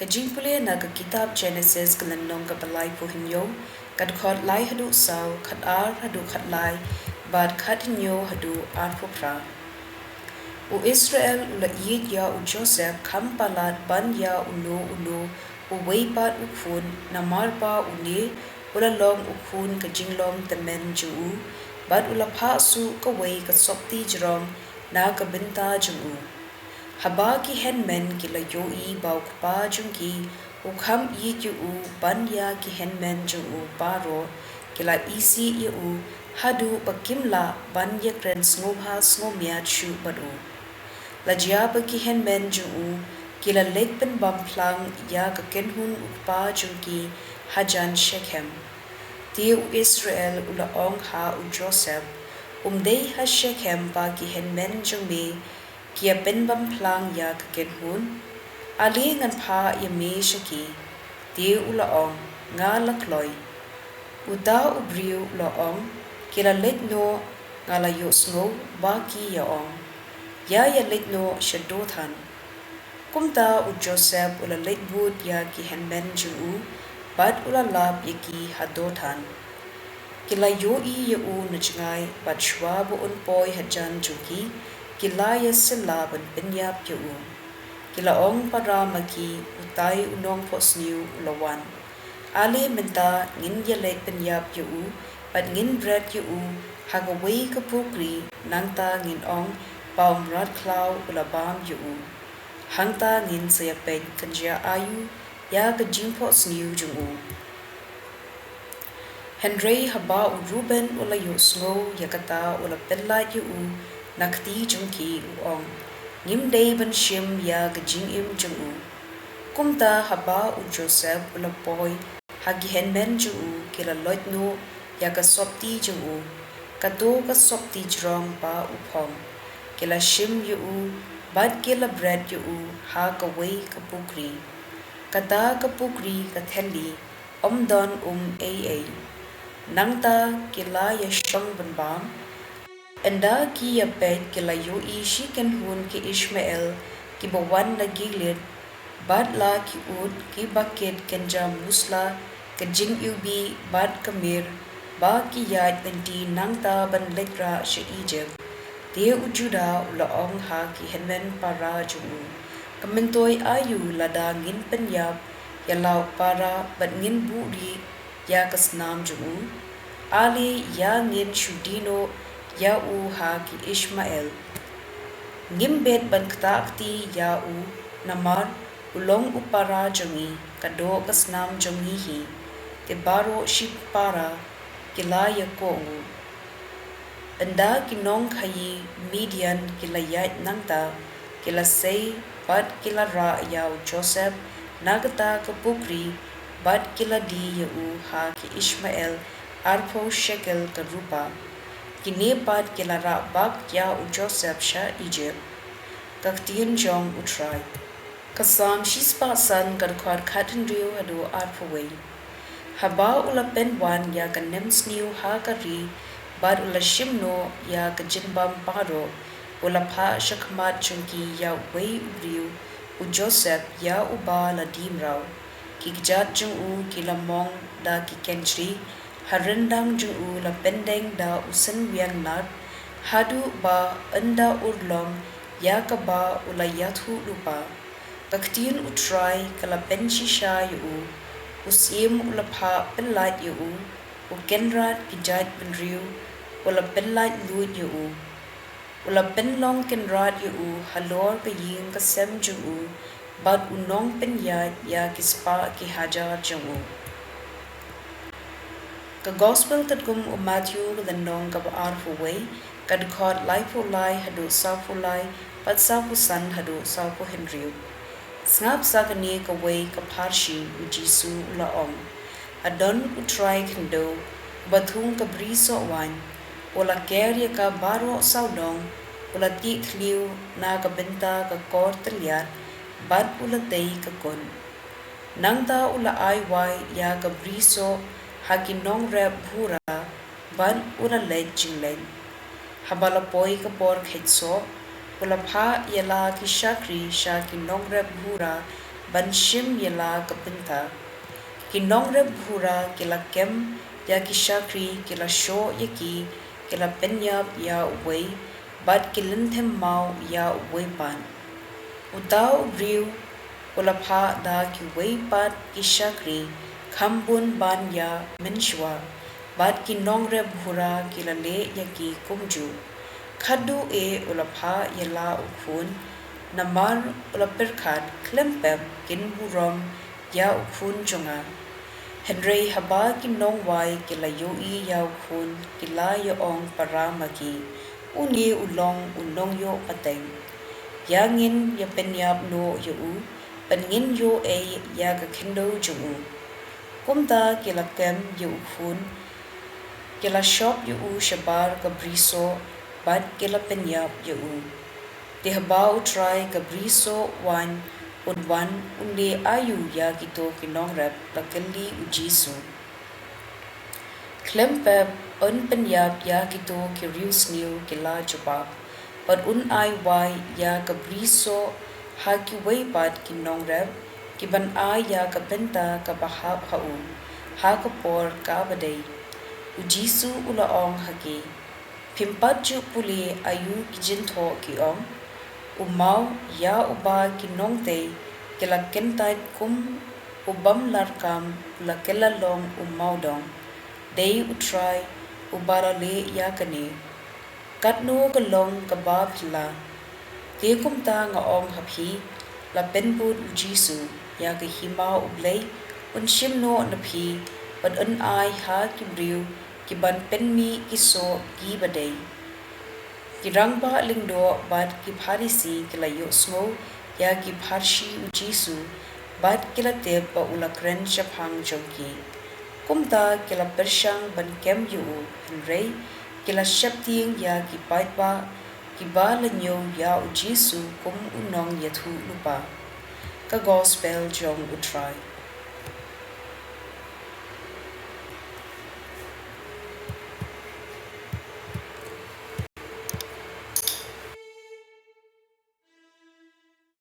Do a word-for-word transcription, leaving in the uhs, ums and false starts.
Ka jingpule na ka kitab Jenesis ka lynnong kaba laiphew hynñiew, ka dkhot lai haduh saw, khat ar haduh khat lai, bad khat hynñiew haduh arphew phra. U Israel u la ïeit ïa u Joseph kham palat ban ïa uno uno uwei pat u khun, namar ba une u la long u khun ka jinglong tymmen jong u, bad u la phah shuh kawei ka sopti jrong na ka bynta jong u. Haba ki hynmen ki la ïohi ba u kpa jong ki u kham ïeit ïa u ban ïa ki hynmen jong u baroh, ki la isih ïa u haduh ba kim lah ban ïakren sngewbha sngewmiat shuh bad u. La jia ba ki hynmen jong u ki la leit pynbam phlang ïa ka kynhun u kpa jong ki hajan Shekhem. Te u Israel u la ong ha u Joseph, um dei ha Shekhem ba ki hynmen jong me ki ïa pynbam phlang ïa ka kynhun? Ale ngan phah ïa me sha ki. Te u la ong, nga la kloi. Uta u briew u la ong, ki la leit noh, nga la ïohsngew ba ki ïa ong, ïa ïa leit noh sha Dothan. Kumta u Joseph u la leit bud ïa ki hynmen jong u, bad u la lap ïa ki ha Dothan. Ki la ïohi ïa u na jngai, bad shuwa ba un poi hajan jong ki, ki la ïa syllah ban pynïap ïa u. Ki la ong para ma ki, utai u nongphohsniew u la wan. Ale mynta ngin ïa leit pynïap ïa u, bad ngin bret ïa u ha kawei ka pukri, nangta ngin ong ba u mrad khlaw u la bam ïa u. Hangta ngin sa ïa peit kan jia aïu ïa ka jingphohsniew jong u. Hynrei haba u Reuben u la ïohsngew ïa kata u la pyllait ïa u na kti jong ki u ong, ngim dei ban shim ïa ka jingim jong u. Kumta haba u Joseph u la poi ha ki hynmen jong u ki la loit noh ïa ka sopti jong u, kato ka sopti jrong ba u phong. Ki la shim ïa u, bad ki la bret ïa u ha kawei ka pukri. Kata ka pukri ka thylli, ym don um ei ei. Nangta ki la ïa shong ban bam. Ynda ki ïa peit ki la ïohi shi kynhun ki Ishmael kiba wan na Gilead, bad la ki ud kiba kit kynja musla, ka jingiwbih bad ka mir, ba ki ïaid lynti nangta ban leit rah sha Egypt. Te u Judah u la ong ha ki hynmen para jong u, ka myntoi aïu lada ngin pynïap ïa la u para bad ngin buhrieh ïa ka snam jong u? Ale ïa ngin shu die noh ïa u ha ki Ishmael. Ngim bit ban ktah kti ïa u, namar u long u para jong ngi, ka doh ka snam jong ngi hi. Te baroh shi para ki la ïa kohnguh. Ynda ki nongkhaïi Midian ki la ïaid nangta, ki la sei bad ki la rah ïa u Joseph na kata ka pukri, bad ki la die ïa u ha ki Ishmael arphew shekel ka rupa. Kine pat ki la rah bak ïa u Joseph sha Egypt. Ka ktien jong U Trai. Ka Salm shispah san, ka dkhot khathynriew haduh arphew wei. Haba u la pynwan ïa ka nemsniew ha ka ri, bad u la shim noh ïa ka jingbam baroh, u la phah sha khmat jong ki ïa uwei u briew, u Joseph, ïa uba la die mraw. Ki kjat jong u ki la mong da ki kynjri, ha ryndang jong u la pyndeng da u synwiang nar, haduh ba ynda u urlong ïa kaba u la ïathuh lypa. Ka ktien U Trai ka la pynshisha ïa u, u syiem u la phah pyllait ïa u, u kynrad ki jaitbynriew u la pyllait luid ïa u. U la pynlong kynrad ïa u halor ka ïing ka sem jong u, bad u nongpynïaid ïa ki spah ki hajar jong u. Ka Gospel katkum u Matthew, ka lynnong kaba arphew wei, ka dkhot laiphew lai haduh sawphew lai, bad sawphew san haduh sawphew hynriew. Sngap sa kane kawei ka pharshi, u Jisu u la ong. La don u trai khyndew, uba thung ka bri soh waiñ, u la ker ïa ka baroh sawdong, u la tih thliew na ka bynta ka kor tylliat, bad u la tei ka kut. Nangta u la ai wai ïa ka bri soh ha ki nongrep bhura, bad u la leit jingleit. Haba la poi ka por kheit soh, u la phah ïa la ki shakri sha ki nongrep bhura, ban shim ïa la ka bynta. Ki nongrep bhura ki la kem ïa ki shakri, ki la shoh ïa ki, ki la pynïap ïa uwei, bad ki lynthem maw ïa uwei pat. Uta u briew u la phah da kiwei pat ki shakri kham bun ban ïa mynshuwa, bad ki nongrep bhura ki la leh ïa ki kumjuh. Khatduh eh u la phah ïa la u khun, namar u la pyrkhat khlem pep kin burom ïa u khun jong nga. Hynrei haba ki nongwai ki la ïohi ïa u khun, ki la ïa ong para ma ki, une u long u nongïoh pateng. Ïa ngin ïa pynïap noh ïa u, bad ngin ïoh ei ïa ka khyndew jong u. Kumta ki la kem ïa u khun, ki la shop ïa u shabar ka brisoh, bad ki la pynïap ïa u. Te haba u trai ka brisoh u wan, un wan un leh aïu ïa kito ki nongrep, la kylli u Jisu. Khlem pep un pynïap ïa kito ki riewsniew, ki la jubab, bad un ai wai ïa ka brisoh ha kiwei pat ki nongrep, ki ban ai ïa ka bynta kaba hap ha u, ha ka por kaba dei. U Jisu u la ong ha ki, phim pat ju pule aïu ki jingthoh ki ong? U maw ïa uba ki nongtei ki la kyntait kum u bym lah kam, u la kylla long u mawdong. Dei u Trai uba la leh ïa kane. Katno ka long kaba phylla! Te kumta nga ong ha phi, la pynbud u Jisu ïa ka hima u Blei, un shim noh na phi, bad un ai ha ki briew ki ban pynmih ki soh kiba dei. Ki rangbah lyngdoh bad ki Pharisi ki la ïohsngew ïa ki pharshi u Jisu, bad ki la tip ba u la kren shaphang jong ki. Kumta ki la pyrshang ban kem ïa u, hynrei ki la sheptieng ïa ki paidbah kiba la ñiew ïa u Jisu kum u nongïathuhlypa. Ka Gospel jong u Trai.